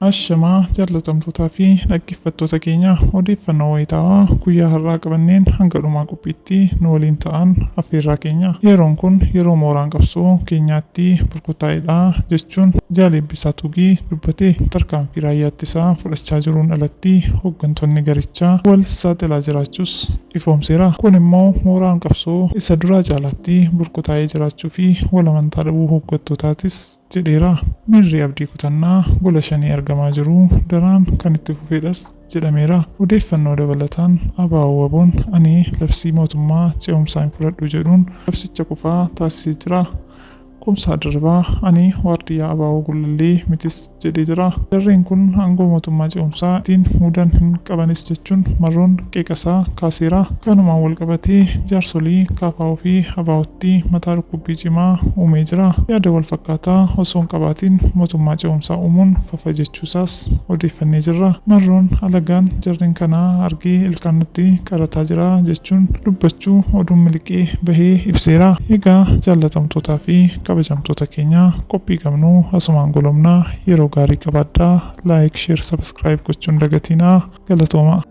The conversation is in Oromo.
Ashamaa jaallatamtootaa fi dhaggeeffattoota keenya, odeeffannoo wayitaawaa guyyaa har'aa qabanneen hanga dhumaa qophiitti nu waliin ta'an affeerraa keenya. Yeroon kun yeroo mooraan qabsoo keenyaatti burkutaa'edha jechuun Jaal Eebbisaa Tuugii dubbate. Tarkaanfii raayyaa ittisaa fudhachaa jiruun alatti hooggantoonni garichaa wal saaxilaa jiraachuus ifoomseera. Kun immoo mooraan qabsoo isa duraa caalaatti burkutaa'ee jiraachuu fi wal amantaa dhabuu hooggantootaatis jedheera. Miirri abdii kutannaa gola shanee argamaa jiru daraan kan itti fufedhas jedhameera. Odeeffannoo dabalataan ABO-WBOn ani labsii mootummaa ce'umsaa hin fudhadhu jedhuun labsicha kufaa taasisee jira. Kumsaa Dirribaa ani waardiyyaa ABO Gullallee mitis jedhee jira. Jarreen kun aangoo mootummaa ce'umsaa ittiin muudan hin qabanis jechuun Marroon qeeqasaa kaaseera. Kanumaan walqabatee jaarsolii KFO fi ABOtti mataa dhukkubbii cimaa uumee jira. Yaada walfakkaataa osoo hin qabaatiin mootummaa ce'umsaa uumuun fafa jechuusaas odeeffannee jirra. Marroon alagaan jarreen kana argee ilkaan nutti qarataa jira jechuun dubbachuu oduun miliqee bahee ibseera. Egaa jaallatamtootaa fi kabajamtoota keenya, qophii qabnu asumaan golobna. Yeroo gaarii qabaadhaa. Like, share, subscribe gochuun dagatiinaa. Galatooma.